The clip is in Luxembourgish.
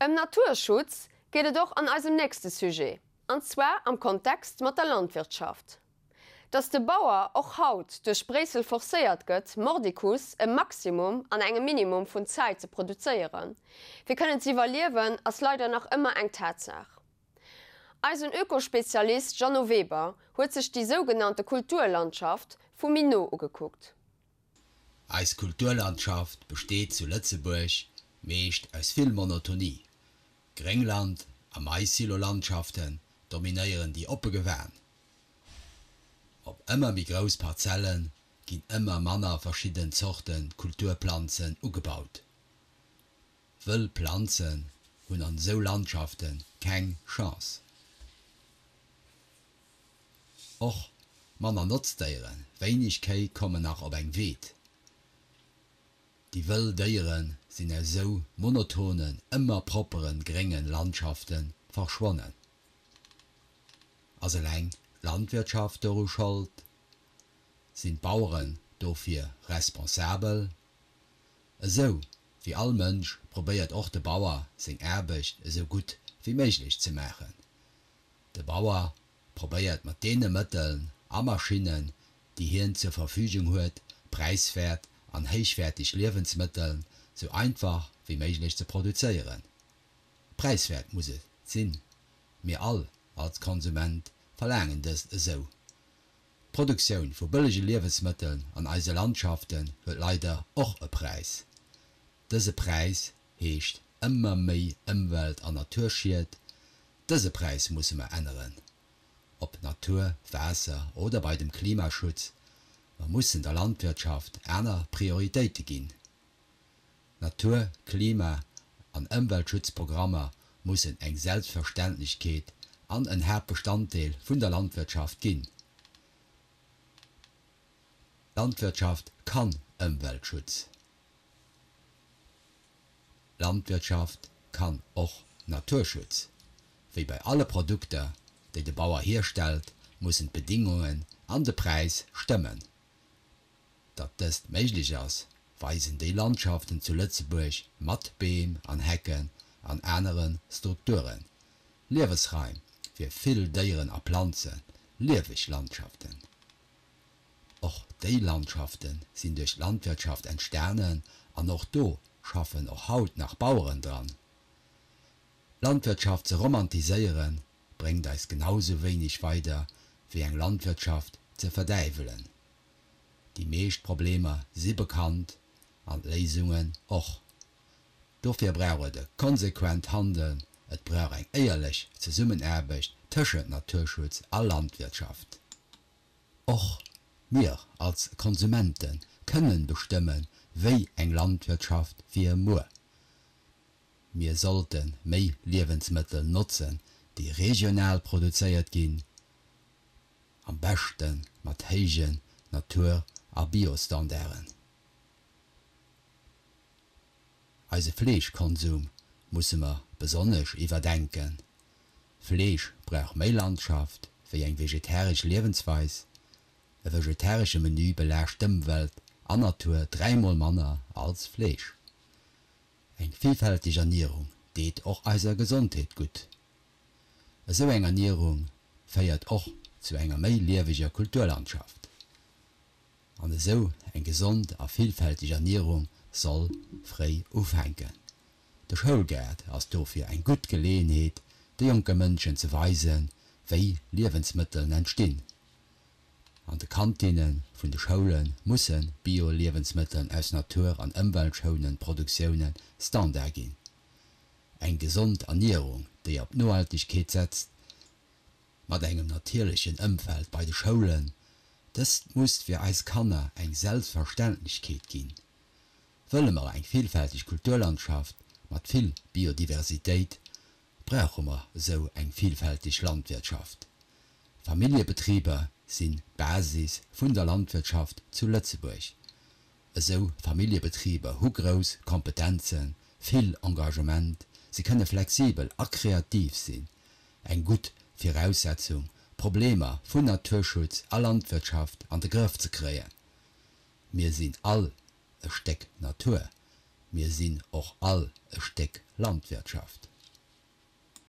Ëm Naturschutz geet et och an eisem nächste Sujet, an zwar am Kontext mat der Landwirtschaft. Datt de Bauer och haut duerch Bréissel forcéiert gëtt, mordicus e Maximum an engem Minimum vun Zäit ze produzéieren, fir kënnen ze iwwerliewen, ass leider nach ëmmer eng Tatsaach. Eisen Ökospezialist Jeannot Weber huet sech déi sougenannte Kulturlandschaft vu méi no ugekuckt. Eis Kulturlandschaft besteet zu Lëtzebuerg meescht aus vill Monotonie. Gréngland a Maissillolandschaften dominéieren déi oppe Gewaan. Op ëmmer méi grouss Parzelle ginn ëmmer manner verschidden Zorte Kulturplanzen ugebaut. Wëll Planzen hunn an esou Landschafte keng Chance. Och manner Notzdéieren, wéineg Kéi kommen nach op eng Weed. Déi wëll Déiere sinn aus esou monotonen, ëmmer propperen, gréngen Landschafte verschwonnen. Ass eleng d'Landwirtschaft doru Schold? Sinn d'Baueren dofir responsabel? Esou wéi all Mënsch probéiert och de Bauer seng Aarbecht esou gutt wéi méiglech ze maachen. De Bauer probéiert mat deene Mëtteln a Maschinnen, déi hien zur Verfügung huet, präiswäert an héichwäerteg Liewensmëtteln sou einfach wéi méiglech ze produzéieren. Präiswäert muss et sinn, mir all als Konsument verlaangen dëst esou. D'Produktioun vu bëllege Liewensmëtteln an eise Landschaften huet leider och e Präis. Dëse Präis heescht ëmmer méi Ëmwelt an Naturschied. Dëse Präis musse mer änneren. Ob Natur, Waasser oder bei dem Klimaschutz, mer mussen der Landwirtschaft aner Prioritéite ginn. Natur-, Klima an Ëmweltschutzprogrammer mussen eng Selbstverständlechkeet an en Haaptbestanddeel vun der Landwirtschaft ginn. Landwirtschaft kann Ëmweltschutz. Landwirtschaft kann och Naturschutz. Wéi bei alle Produkter, déi de Bauer hierstellt, mussen d'Bedingungen an de Präis stëmmen. Datt dëst méiglech ass, weisen déi Landschaften zu Lëtzebuerg mat Beem an Hecken an anere Strukturen, Liewesraim fir vill Déieren a Planzen, lieweg Landschaften. Och déi Landschafte sinn duerch d'Landwirtschaft entstanen an och do schaffen och haut nach Baueren dran. D'Landwirtschaft ze romantiséieren, bréngt eis genau sou wéineg weider wéi eng Landwirtschaft ze verdäiwelen. Déi meescht Problemer si bekannt an d'Léisungen och. Dofir brauch et e konsequent Handeln, et brauch eng éierlech Zesummenaarbecht tëschent Naturschutz a Landwirtschaft. Och mir als Konsumente kënnen bestëmmen, wéi eng Landwirtschaft fir muer. Mir sollte méi Liewensmëttel notzen, déi regional produzéiert ginn, am beschte mat héijen Natur a Biostandarden. Eise Fleeschkonsum musse mer besonnesch iwwerdenken. Fleesch brauch méi Landschaft wéi eng vegetaresch Liewensweis. E vegetaresche Menü belaascht d'Ëmwelt an Natur dräimol manner als Fleesch. Eng villfälteg Ernierung deet och eiser Gesondheet gutt. Esou eng Ernierung féiert och zu enger méi lieweger Kulturlandschaft. An esou eng gesond a villfälteg Ernierung soll fréi ufänken. De Schoulgaart ass dofir eng gutt Geleeënheet, de jonke Mënschen ze weisen, wéi Liewensmëtteln entstinn. An de Kantinne vun de Schoule musse Bio-Liewensmëtteln aus natur an ëmweltschounend Produktioune Standard ginn. Eng gesond Ernierung, déi op Nohaltegkeet setzt, mat engem natierlechen Ëmfeld bei de Schoulen, dëst muss fir eis Kanner eng Selbstverständlechkeet ginn. Wëlle mer eng villfälteg Kulturlandschaft mat vill Biodiversitéit, brauche mer esou eng villfälteg Landwirtschaft. Familljebetriber sinn d'Basis vun der Landwirtschaft zu Lëtzebuerg. Esou Familljebetriber hu grouss Kompetenzen, vill Engagement, se kënne flexibel a kreativ sinn, Eng gutt Viraussetzung, Problemer vun Naturschutz a Landwirtschaft an de Grëff ze kréien. Mir sinn all e Stéck Natur, mir sinn och all e Stéck Landwirtschaft.